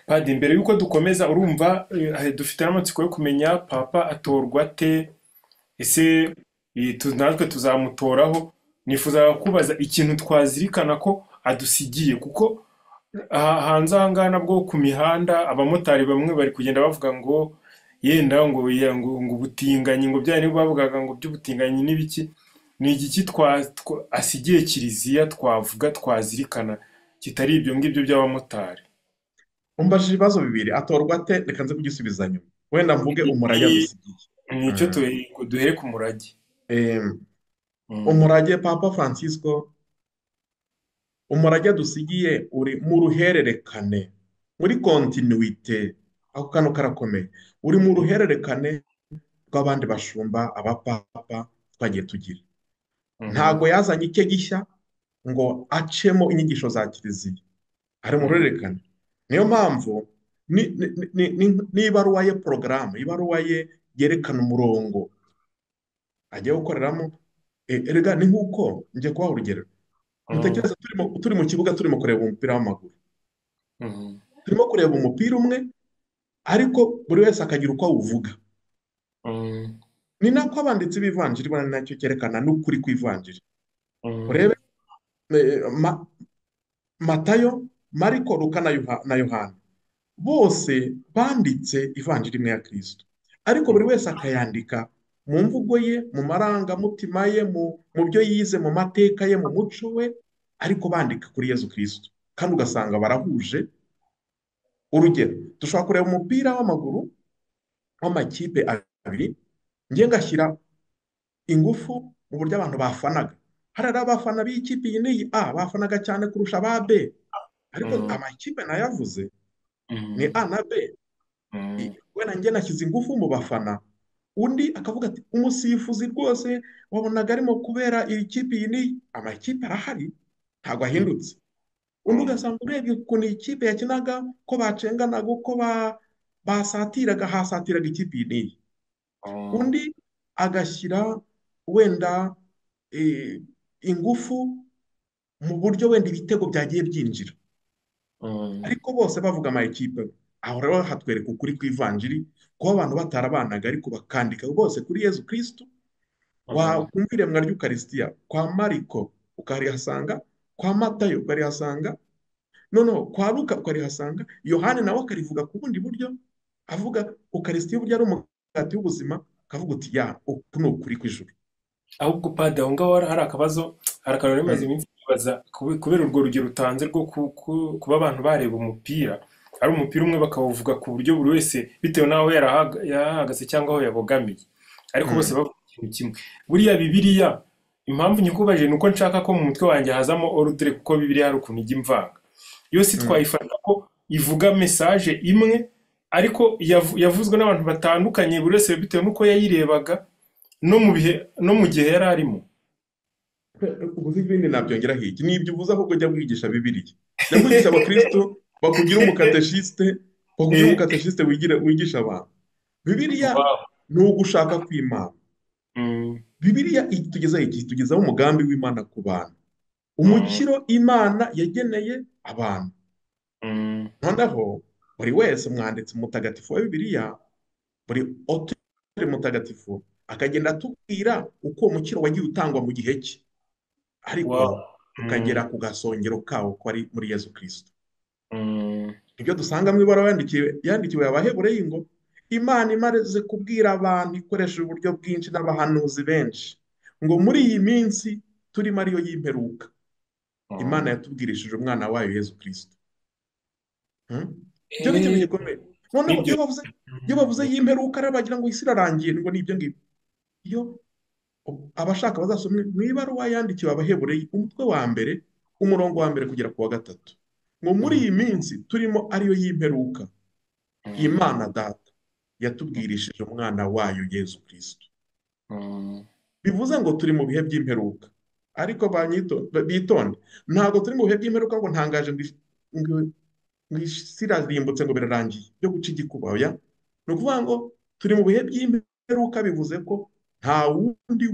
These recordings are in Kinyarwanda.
Padi, mbere y'uko dukomeza, urumva dufite amatsiko yo kumenya papa atorwa ate, ese natwe tuzamutoraho. Nifuzaga kubaza ikintu twazirikana ko adusigiye, kuko hanze aha ngaha nabwo ku mihanda abamotari bamwe bari kugenda bavuga ngo yenda ngo ngo ubutinganyi, ngo bya nibwo bavugaga ngo by'ubutinganyi n'ibiki. Ni igiki asigiye kiliziya twavuga twazirikana kitari ibyo ngibyo by'abamotari? Umbajije ibibazo bibiri, atorwa ate? Reka nze kugisubiza nyuma, wenda mvuge umurage adusigiye. Nicyo duhere ku murage. Umurage Papa Francisco, umurage adusigiye uri mu ruhererekane, muri kontinuite. Ako kantu karakomeye. Uri mu ruhererekane rw'abandi bashumba, abapapa twagiye tugira. Ntago yazanye icye gishya ngo acemo inyigisho za kiliziya, ari mu ruhererekane. Niyo mpamvu n'ibaruwa ye porogaramu, ibaruwa ye yerekana umurongo agiye gukoreramo. Erega ni nk'uko njye kubaha urugero, mutekereze turi mu kibuga turimo kureba umupira w'amaguru, turimo kureba umupira umwe, ariko buri wese akagira uko awuvuga. Ni nako abanditsi b'ivanjiri bana nacyo cyerekana n'ukuri kw'ivanjiri. Urebe Matayo, Mariko, Luka na Yohana, bose banditse ivanjiri imwe ya Kristo, ariko buri wese akayandika mu mvugo ye, mu marangamutima ye, mu byo yize, mu mateka ye, mu muco we, ariko bandika kuri Yezu Kristo, kandi ugasanga barahuje. Urugero, dushobora kureba umupira w'amaguru w'amakipe abiri, njye ngashyira ingufu mu buryo abantu bafanaga. Hari abafana b'ikipe iyi n'iyi A bafanaga cyane kurusha aba B, ariko amakipe nayavuze ni A na B. Wenda njye nashyize ingufu mu bafana, undi akavuga ati umusifuzi rwose wabonaga arimo kubera iyi kipe iyi n'iyi. Amakipe arahari ntabwo ahindutse. Undi ugasanga urebye ukuntu iyi kipe yakinaga, ko bacenganaga, uko basatiraga, hasatiraga ikipe iyi n'iyi. Undi agashyira wenda ingufu mu buryo wenda ibitego byagiye byinjira, ariko bose bavuga amakipe. Aho rero hatwereka ukuri kw'ivanjiri, kuba abantu batarabanaga ariko bakandika bose kuri Yezu Kristo. Wakumva iremwa ry'Ukarisitiya kwa Mariko ukarihasanga, kwa Matayo ukarihasanga, noneho kwa Luka ukarihasanga, Yohani nawe akarivuga ku bundi buryo, avuga Ukarisitiya uburyo ari umugati w'ubuzima, akavuga uti ya uku ni ukuri kw'ijuru. Ahubwo Padiri, aho ngaho hari akabazo, hari akantu nari maze iminsi nibaza kubera urwo rugero utanze rwo kuba abantu bareba umupira, ari umupira umwe bakawuvuga ku buryo buri wese bitewe n'aho yahagaze cyangwa aho yabogamiye, ariko bose bavuga ikintu kimwe. Buriya Bibiliya, impamvu nyikubajije ni uko nshaka ko mu mutwe wanjye hazamo ordre, kuko Bibiliya hari ukuntu ijya imvanga. Yo si twayifata ko ivuga message imwe, ariko yavuzwe n'abantu batandukanye, buri wese bitewe n'uko yayirebaga no mu bihe no mu gihe yari arimo. Ubuze ibindi nabyongeraho iki? Ni ibyo uvuze, ahubwo jya wigisha Bibiliya, jya wigisha abakristo, bakugira umukateshiste, bakugira umukateshiste wigisha abantu Bibiliya. Ni ugushaka kw'Imana. Bibiliya itugezaho iki? Itugezaho umugambi w'Imana ku bantu, umukiro Imana yageneye abantu. Noneho buri wese umwanditsi mutagatifu wa Bibiliya, buri auteur mutagatifu akagenda atubwira uko umukiro wagiye utangwa mu gihe cye, ariko tukagera ku gasongero kawo ko ari muri Yezu Kristo. Ibyo dusanga mu ibaruwa yandikiwe Abahebureyi ngo Imana imaze kubwira abantu ikoresheje uburyo bwinshi n'abahanuzi benshi, ngo muri iyi minsi turimo ariyo y'imperuka, Imana yatubwirishije umwana wayo Yezu Kristo. Ibyo ni ikintu gikomeye. Noneho iyo bavuze y'imperuka rero bagira ngo isi irarangiye, ngo ni ibyo ngibyo. Iyo abashaka bazasome mu ibaruwa yandikiwe Abahebureyi umutwe wa mbere umurongo wa mbere kugera ku wa gatatu, ngo muri iyi minsi turimo ariyo y'imperuka, Imana Data yatubwirishije umwana wayo Yezu Kristo. Bivuze ngo turi mu bihe by'imperuka, ariko bitonde, ntabwo turi mu bihe by'imperuka ngo ntangaje ngo isi irarimbutse ngo birarangiye byo guca igikuba. Oya, ni ukuvuga ngo turi mu bihe by'imperuka, bivuze ko nta wundi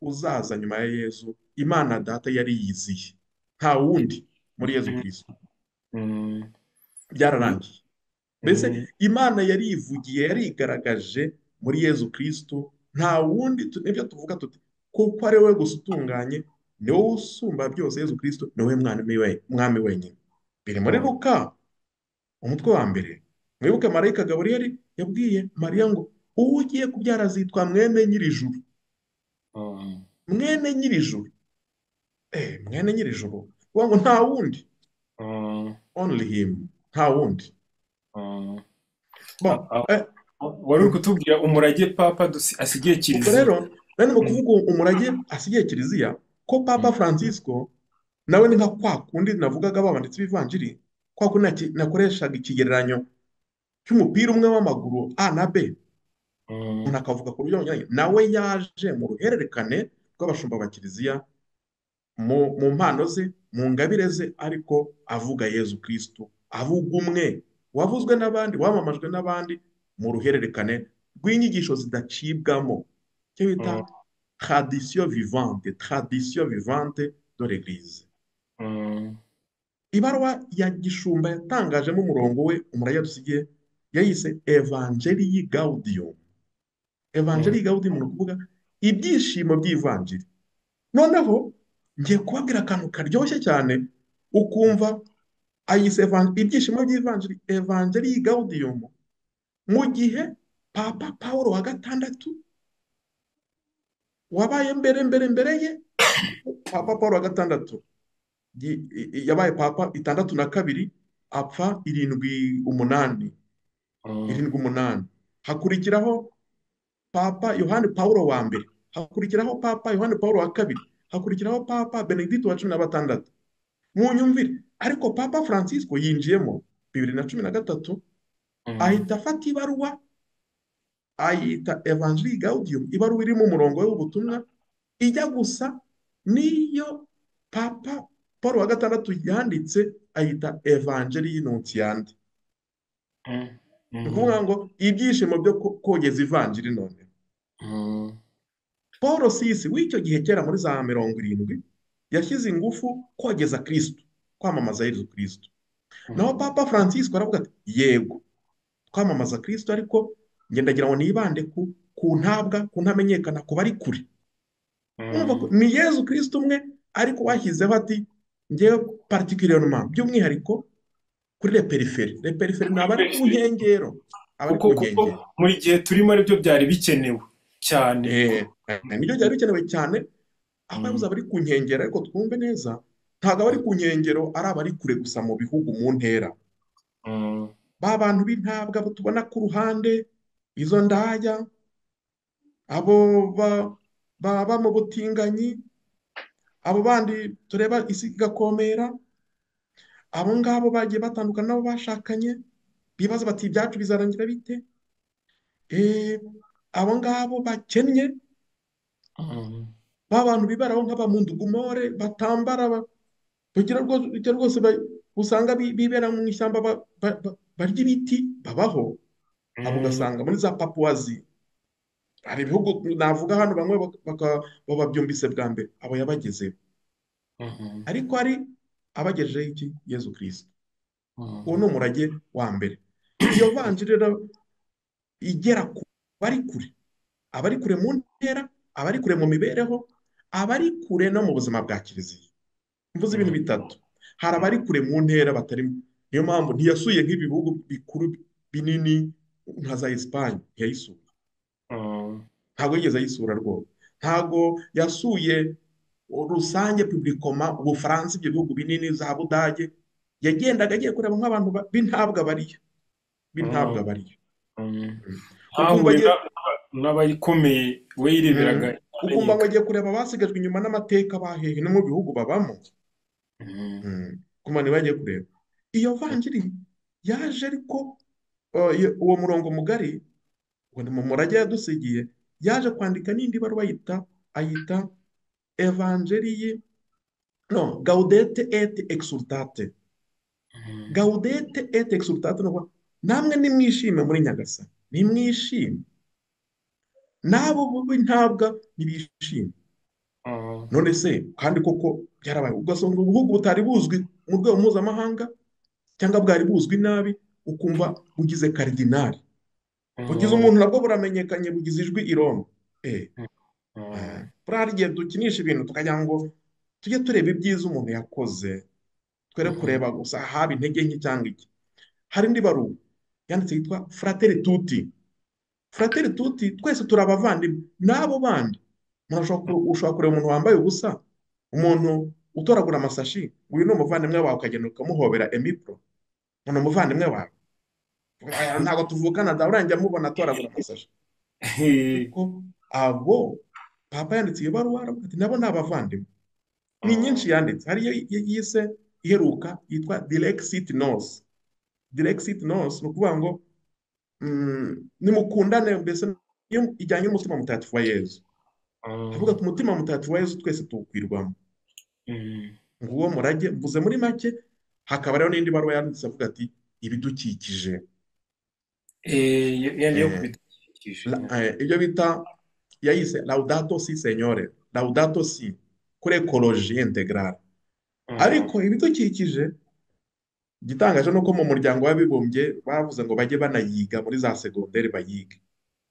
uzaza nyuma ya Yezu. Imana Data yari yiziye, nta wundi muri Yezu Kristo, byararangiye. Mbese Imana yarivugiye, yarigaragaje muri Yezu Kristu, nta wundi, nibyo tuvuga tuti kuko ari we gusa utunganye, ni wowe usumba byose, Yezu Kristu ni wowe mwami wenyine. Biri muri Luka umutwe wa 1. Mwibuke marayika Gaburiyeli yabwiye Mariya ngo uwo ugiye kubyara azitwa mwene Nyirijuru. Mwene Nyirijuru. Mwene Nyirijuru. Uvuga ngo nta wundi. Only him. Nta wundi. Wari uri kutubwira umurage Papa asigiye Kiliziya. Ubwo rero nari mu kuvuga umurage asigiye Kiliziya, ko Papa Francisco nawe ni nka kwa kundi navugaga babanditse b'ivanjiri, kwa kundi nakoreshaga ikigereranyo cy'umupira umwe w'amaguru A na B. Umuntu akavuga ku buryo bunyuranye, nawe yaje mu ruhererekane rw'abashumba ba Kiliziya, mu mpano ze, mu ngabire ze, ariko avuga Yezu Kristu, avuga umwe wavuzwe n'abandi, wamamajwe n'abandi, mu ruhererekane rw'inyigisho zidacibwamo, icyo bita tradition vivante, tradition vivante de l'Église. Ibaruwa ya gishumba yatangajemo umurongo we umurage dusigiye, yayise Evangelii Gaudium. Evangelii Gaudium ni ukuvuga ibyishimo by'ivanjiri. Noneho ngiye kubabwira akantu karyoshye cyane, ukumva ayise ibyishimo by'ivanjiri, Evangelii Gaudium, mu gihe Papa Paul wa 6 wabaye mbere ye. Papa Paul wa 6 yabaye papa 62, apfa 78. 78. Hakurikiraho Papa Yohani Paulo wa 1, hakurikiraho Papa Yohani Paulo wa 2, hakurikiraho Papa Benedicto wa 16. Munyumvire, ariko Papa Francisco yinjiyemo 2013, ahita afata ibaruwa ayita Evangelii Gaudium, ibaruwa irimo umurongo w'ubutumwa ijya gusa niyo Papa Paul wa 6 yanditse, ayita Evangelii Nuntiandi. Ni ukuvuga ngo ibyishimo byo kogeza ivanjiri. None Paul VI w'icyo gihe kera muri za 70 yashyize ingufu kogeza Kristo, kwamamaza Yezu Kristo. Naho Papa Francisco aravuga ati yego twamamaza Kristo, ariko njye ndagira ngo nibande ku ntabwa, ku ntamenyekana, ku bari kure. Ni Yezu Kristo umwe, ariko washyizeho ati njyewe particulièrement, by'umwihariko kuri les périphéries. Les périphéries ni abari ku nkengero, abari ku nkengero. Muri gihe turimo aribyo byari bikenewe cyane. Nibyo byari bikenewe cyane, aho yabuze abari ku nkengero. Ariko twumve neza, ntabwo abari ku nkengero ari abari kure gusa mu bihugu mu ntera. Ba bantu b'intabwa abo tubona ku ruhande, izo ndaya, abo baba mu butinganyi, abo bandi tureba isi igakomera, abo ngabo bagiye batandukana nabo bashakanye, bibaza bati ibyacu bizarangira bite? Abo ngabo bakennye, ba bantu bibaraho nk'abamundugumore, batambara, bagira rwose usanga bibera mu ishyamba, barya ibiti, babaho. Abo ugasanga muri za Papuwazi, hari ibihugu navuga hano bamwe bababyumvise bwa mbere, abo yabagezeho. Ariko hari abagejeho iki? Yezu Kristo. Uwo ni umurage wa mbere. Iyo vanjiri rero igera ku bari kure, abari kure mu ntera, abari kure mu mibereho, abari kure no mu buzima bwa Kiliziya. Mvuze ibintu bitatu. Hari abari kure mu ntera batarimo, niyo mpamvu ntiyasuye nk'ibi bihugu bikuru binini nka za Espagne, ntiyayisuye. Ntabwo yigeze ayisura rwose. Ntabwo yasuye rusange publikoma Ubufaransa, ibyo bihugu binini za Budage. Yagendaga agiye kureba nk'abantu b'intabwa bariyo, b'intabwa bariyo. N'abayikomeye we yireberaga. Ukumva ngo agiye kureba abasigajwe inyuma n'amateka bahehe no mu bihugu babamo. Kuma niba agiye kureba iyo vanjiri yaje, ariko uwo murongo mugari ngo ni mu murage yadusigiye, yaje kwandika n'indi baruwa ayita Evangelii no Gaudete et Exultate. Gaudete et Exultate, no namwe nimwishime muri Nyagasani, nimwishime, nabo b'intabwa nibishime. None se kandi koko byarabaye, ugasanga ubuhugu butari buzwi mu rwego mpuzamahanga cyangwa bwari buzwi nabi, ukumva bugize karidinali, bugize umuntu nabwo buramenyekanye, bugize ijwi i Roma. Buriya hari igihe dukinisha ibintu tukagira ngo tujye tureba ibyiza umuntu yakoze, twere kureba gusa haba intege nke cyangwa iki. Hari indi baruwa yanditse yitwa Fratelli Tutti. Fratelli Tutti, twese turi abavandimwe n'abo bandi. Ushobora kureba umuntu wambaye ubusa, umuntu utoragura amasashi, uyu ni umuvandimwe wawe, ukagenda ukamuhobera emipro, ni umuvandimwe wawe, ntabwo tuvukana da, urangiye amubona atoragura amasashi. Ariko abo Papa yanditse iyo baruwa aravuga ati nabo ni abavandimwe. Ni nyinshi yanditse, hari iyo yise iheruka yitwa Dilexit Nos. Dilexit Nos ni ukuvuga ngo nimukundane, mbese iyo ijyanye n'umutima mutagatifu wa Yezu. Avuga ati umutima mutagatifu wa Yezu twese tuwukwirwamo. Nguwo murage mvuze muri make. Hakaba rero n'indi baruwa yanditse avuga ati ibidukikije. Ibyo bita yayise Laudato si Signore, Laudato si kuri ecologie integrale. Ariko ibidukikije, igitangaje nuko mu muryango w'abibumbye bavuze ngo bajye banayiga muri za segonderi bayige,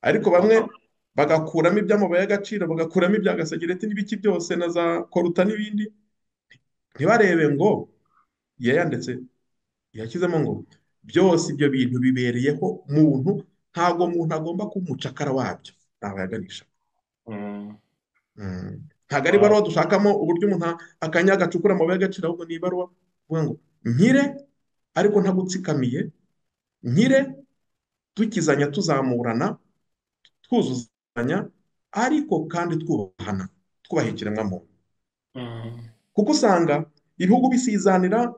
ariko bamwe bagakuramo iby'amabuye y'agaciro, bagakuramo ibya gasegereti n'ibiki byose na za koruta n'ibindi, ntibarebe ngo yayanditse yashyizemo ngo byose ibyo bintu bibereyeho muntu, ntabwo muntu agomba kuba umucakara wabyo. Ntaho yaganisha. Ntabwo ari ibaruwa dushakamo uburyo umuntu akanya agacukura amabuye y'agaciro, ahubwo ni ibaruwa uvuga ngo nkire ariko ntagutsikamiye, nkire dukizanya, tuzamurana, twuzuzanya, ariko kandi twubahana, twubaha ikiremwamuntu. Kuko usanga ibihugu bisizanira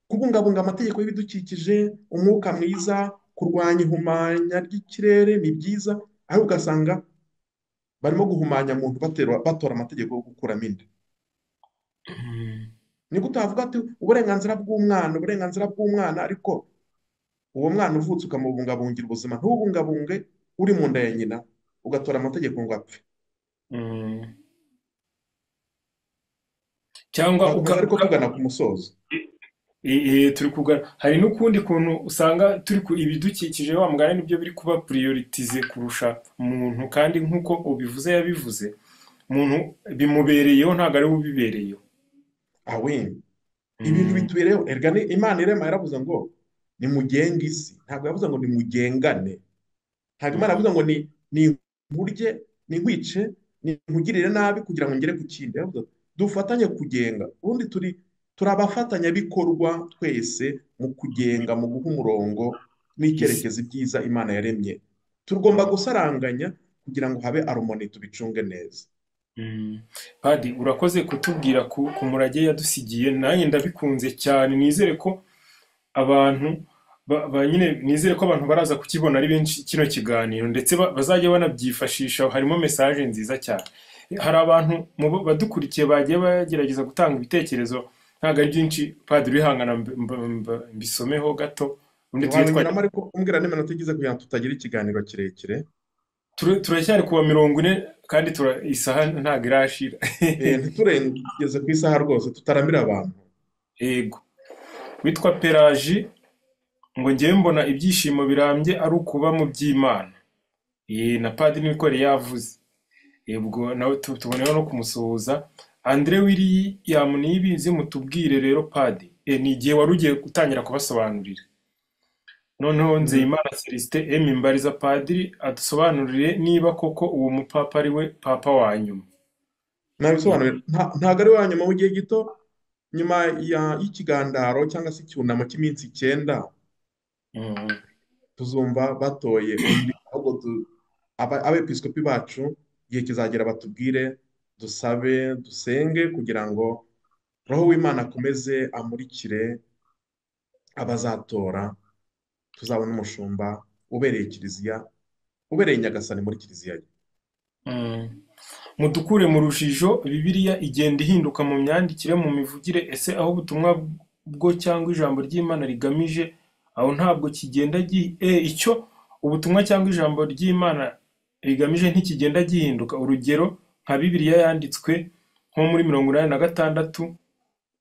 kubungabunga amategeko y'ibidukikije, umwuka mwiza, kurwanya ihumanya ry'ikirere ni byiza, ariko ugasanga barimo guhumanya muntu batora amategeko yo gukuramo inda. Ni gute wavuga ati uburenganzira bw'umwana, uburenganzira bw'umwana, ariko uwo mwana uvutse ukamubungabungira ubuzima, ntubungabunge uri mu nda ya nyina, ugatora amategeko ngo apfe. Cyangwa ariko tugana ku musozo. Turi kugana. Hari n'ukundi kuntu usanga turi ku ibidukikije wa mugani nibyo biri kuba prioritize kurusha muntu, kandi nk'uko ubivuze yabivuze, muntu bimubereyeho ntabwo ari we ubibereyeho. Awe ibintu bitubereyeho. Erega ni Imana irema yaravuze ngo nimugenge isi, ntabwo yavuze ngo nimugengane. Ntabwo Imana yavuze ngo ni nkurye, ni nkwice, ni nkugirire nabi kugira ngo ngere ku kindi. Yaravuze dufatanye kugenga. Ubundi turi abafatanyabikorwa twese mu kugenga, mu guha umurongo n'icyerekezo ibyiza Imana yaremye. Tugomba gusaranganya kugira ngo habe harmony, tubicunge neza. Padi, urakoze kutubwira ku murage yadusigiye, nanjye ndabikunze cyane. Nizere ko abantu nyine nizere ko abantu baraza kukibona ari benshi kino kiganiro, ndetse bazajya banabyifashisha. Harimo message nziza cyane. Hari abantu badukurikiye bagiye bagerageza gutanga ibitekerezo, ntabwo ari byinshi. Padiri wihangana mbisomeho gato. Ariko umbwira n'iminota igize kugira ngo tutagira ikiganiro kirekire. Turacyari kuwa 40 kandi isaha ntabwo irashira. Ntiturengeze ku isaha rwose, tutaramira abantu. Yego. Witwa Pelaji ngo ngewe mbona ibyishimo birambye ari ukuba mu by'Imana. Na Padiri niko yari yavuze. Ubwo nawe tuboneyeho no kumusuhuza. Andre William Niyibizi, mutubwire rero Padi, ni igihe wari ugiye gutangira kubasobanurira. Noneho Nzeyimana Celestin M Mbariza Padiri adusobanurire niba koko uwo mupapa ari we papa wa nyuma. Nabisobanurira, ntabwo ari wa nyuma. Mu gihe gito nyuma y'ikigandaro cyangwa se icyunamo cy'iminsi 9, tuzumva batoye undi. Ahubwo abepiskopi bacu igihe kizagera batubwire, dusabe, dusenge kugira ngo Roho w'Imana akomeze amurikire abazatora, tuzabona umushumba ubereye kiliziya, ubereye Nyagasani muri kiliziya ye. Mudukure mu rujijo, Bibiliya igenda ihinduka mu myandikire, mu mivugire. Ese aho ubutumwa bwo cyangwa ijambo ry'Imana rigamije, aho ntabwo kigenda icyo ubutumwa cyangwa ijambo ry'Imana rigamije ntikigenda gihinduka. Urugero nka Bibiliya yanditswe nko muri 86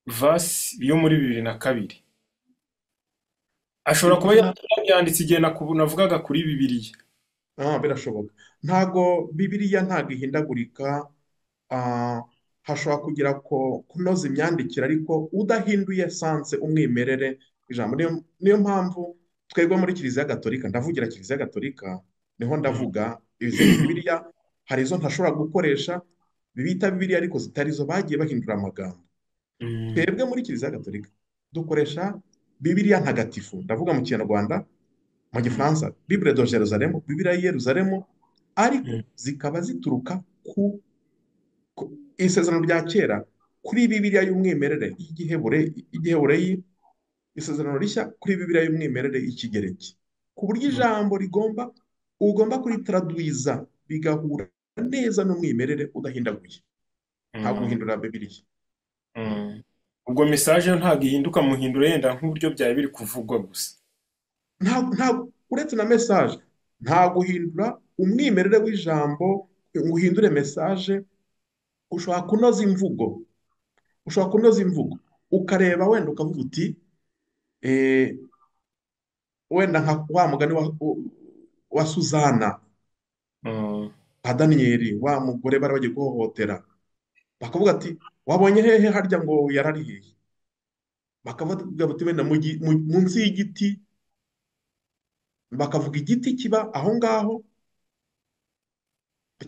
vasi yo muri 2002. Ashobora kuba Bibiliya yabyanditse igihe navugaga kuri Bibiliya. Birashoboka. Ntago Bibiliya ntago ihindagurika, hashobora kugira ko kunoza imyandikire ariko udahinduye sanse umwimerere ijambo. Niyo mpamvu twebwe muri Kiliziya Gatolika, ndavugira Kiliziya Gatolika, niho ndavuga izindi Bibiliya hari izo ntashobora gukoresha bita Bibiliya ariko zitari zo bagiye bahindura amagambo. Twebwe muri Kiliziya Gatolika dukoresha Bibiliya ntagatifu, ndavuga mu Kinyarwanda, mu Gifaransa Bible de Jerusalem, Bibiliya y'i Yerusalemu, ariko zikaba zituruka ku isezerano rya kera kuri Bibiliya y'umwimerere y'Igihebureyi, isezerano rishya kuri Bibiliya y'umwimerere y'Ikigereki, ku buryo ijambo rigomba ugomba kuritaraduiza bigahura neza n'umwimerere udahindaguye, nta guhindura Bibiliya. Ubwo message yo ntabwo ihinduka, muhindura yenda nk'uburyo byari biri kuvugwa gusa. Nta uretse na message, nta guhindura umwimerere w'ijambo ngo uhindure message. Ushobora kunoza imvugo, ushobora kunoza imvugo ukareba wenda ukavuga uti wenda nka wa mugani wa Suzana nka Daniyeli wa mugore bari bagiye guhohotera, bakavuga ati wabonye hehe harya ngo yarari hehe, bakavuga bati wenda munsi y'igiti, bakavuga igiti kiba aho ngaho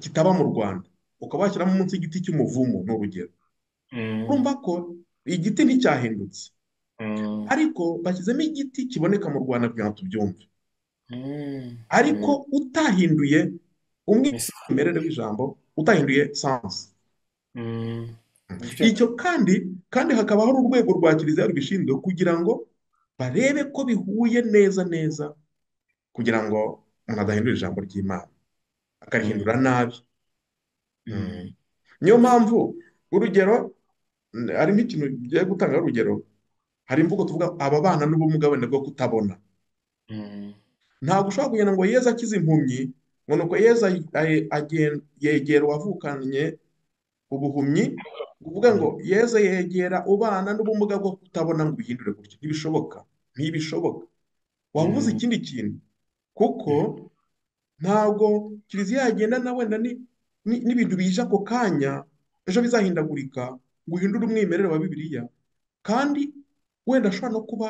kitaba mu Rwanda, ukaba washyiramo munsi y'igiti cy'umuvumu ni urugero. Urumva ko igiti nticyahindutse, ariko bashyizemo igiti kiboneka mu Rwanda kugira ngo tubyumve, ariko utahinduye umwimerere w'ijambo, utahinduye sansi. Icyo kandi hakaba hari urwego rwa Kiliziya rubishinzwe kugira ngo barebe ko bihuye neza neza, kugira ngo umuntu adahindura ijambo ry'Imana akarihindura nabi. Niyo mpamvu urugero ari nk'ikintu ugiye gutanga urugero, hari imvugo tuvuga ababana n'ubumuga wenda bwo kutabona. Ntabwo ushobora kugira ngo Yezu akize impumyi ngo nuko Yezu yegera uwavukanye ubuhumyi, uvuga ngo Yezu yegera ubana n'ubumuga bwo kutabona ngo ubihindure gutyo. Ntibishoboka, ntibishoboka. Waba uvuze ikindi kintu, kuko ntabwo Kiliziya yagenda na wenda n'ibintu bije ako kanya ejo bizahindagurika ngo uhindure umwimerere wa Bibiliya, kandi wenda ashobora no kuba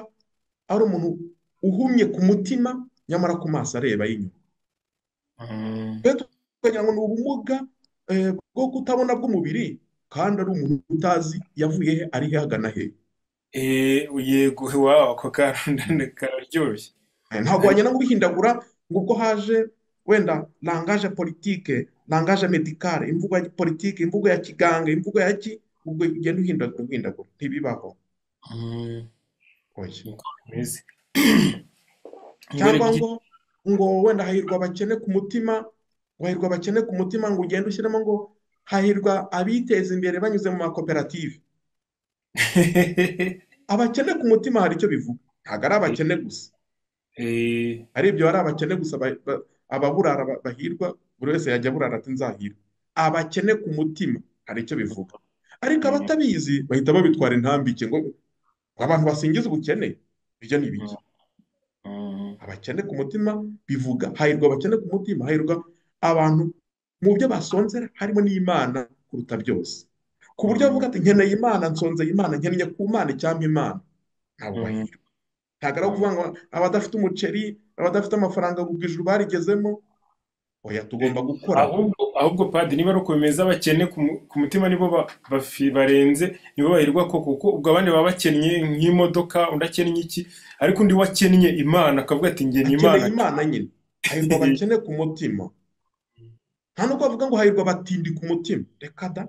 ari umuntu uhumye ku mutima nyamara ku maso areba y'inyuma. Tukagira ngo ni ubumuga bwo kutabona bw'umubiri, kandi ari umuntu utazi yavuye he, ari he, agana he. Yego, wawe ako kantu kararyoshye. Ntabwo wagenda ngo ubihindagura ngo ubwo haje wenda langage politique, langage médicale, imvugo ya politike, imvugo ya kiganga, imvugo ya ki, ubwo ugenda uhindagura uhindagura, ntibibaho. Cyangwa ngo wenda hahirwa abakene ku mutima, ngo hahirwa abakene ku mutima, ngo ugende ushyiremo ngo hahirwa abiteza imbere banyuze mu makoperative. Abakene ku mutima hari icyo bivuga, ntabwo ari abakene gusa. Ari ibyo ari abakene gusa, ababurara bahirwa, buri wese yajya aburara ati nzahirwa. Abakene ku mutima hari icyo bivuga, ariko abatabizi bahita babitwara intambike ngo abantu basingiza ubukene, ibyo ni ibiki? Abakene ku mutima bivuga hahirwa abakene ku mutima, hahirwa abantu mu byo basonzera harimo n'Imana kuruta byose, ku buryo bavuga ati nkeneye Imana, nsonzeye Imana, nkeneye ku Mana, icyampa Imana, ntabwo bahirwa. Ntabwo ari ukuvuga ngo abadafite umuceri, abadafite amafaranga ngo ijuru barigezemo. Oya, tugomba gukora. Ahubwo padiri, niba ari uko bimeze, abakene ku mutima nibo barenze, nibo bahirwa koko, kuko ubwo abandi baba bakennye nk'imodoka, undi akennye iki, ariko undi wakennye Imana akavuga ati nge ni Imana. Akeneye Imana nyine. Hahirwa abakene ku mutima. Nta nubwo bavuga ngo hahirwa abatindi ku mutima. Reka da.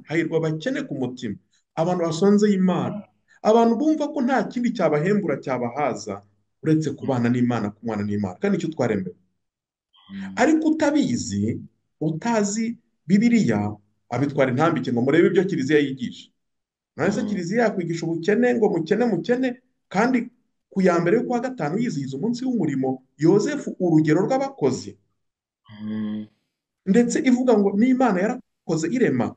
Hahirwa abakene ku mutima, abantu basonzeye Imana, abantu bumva ko nta kindi cyabahembura cyabahaza uretse kubana n'Imana, kunywana n'Imana, kandi icyo twaremewe. Ariko utabizi, utazi Bibiliya, abitwara intambike ngo murebe ibyo Kiliziya yigisha. None se Kiliziya yakwigisha ubukene ngo mukene mukene, kandi ku ya mbere y'ukwa gatanu yizihiza umunsi w'umurimo, Yozefu urugero rw'abakozi, ndetse ivuga ngo n'Imana yarakoze irema.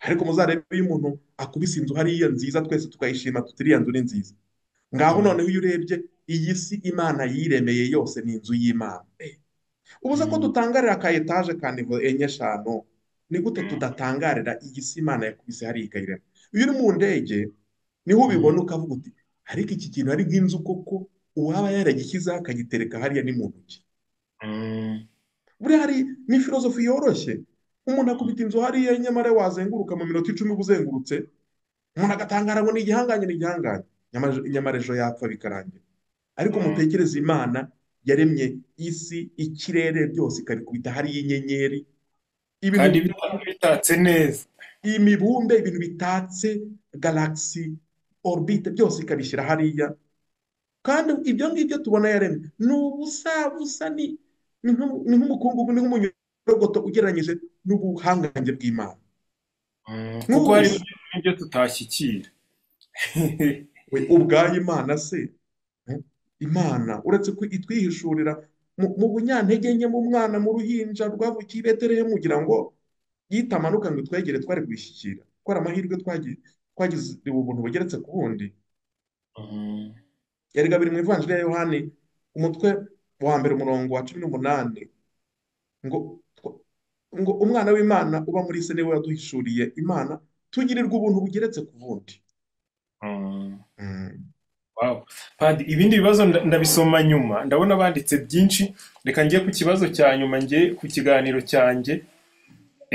Ariko muzarebe iyo umuntu akubise inzu hariya nziza, twese tukayishima tuti iriya nzu ni nziza, Ngaho noneho iyo urebye iyi si Imana yiremeye yose ni inzu y'Imana. Ubuze ko dutangarira ka etaje ka nivo enye eshanu, ni gute tudatangarira iyi si Imana yakubise hariya ikayirema? Iyo uri mu ndege niho ubibona ukavuga uti ariko iki kintu ari nk'inzu koko, uwaba yaragishyizeho akagitereka hariya ni mu ntoki. Buriya hari ni filozofi yoroshye, umuntu akubita inzu hariya nyamara wazenguruka mu minota 10 uba uzengurutse, umuntu agatangara ngo ni igihangange, ni igihangange, nyamara ejo yapfa bikarangira. Ariko mutekereze Imana yaremye isi, ikirere byose ikabikubita hariya inyenyeri, kandi bitatse neza, imibumbe, ibintu bitatse galaxy, orbite, byose ikabishyira hariya. Kandi ibyo ngibyo tubona yaremye ni ubusa busa, ni nk'umukungugu, ni nk'umunyorogoto ugereranyije n'ubuhangange bw'Imana. Kuko hari ibyo tutashyikira. Ubwayo Imana se, Imana uretse ko itwihishurira mu bunyantege nke, mu mwana, mu ruhinja rwavukiye i Betelehemu, kugira ngo yitamanuka ngo twegere twari kubishyikira, kuko ari amahirwe twagize ubuntu bugeretse ku bundi. Erega biri mu Ivanjiri ya Yohani umutwe wa 1 umurongo wa 18 ngo umwana w'Imana uba muri se niwe waduhishuriye Imana, tugirirwa ubuntu bugeretse ku bundi. Wow. Padi, ibindi bibazo ndabisoma nyuma, ndabona banditse byinshi. Reka njye ku kibazo cya nyuma, njye ku kiganiro cyanjye.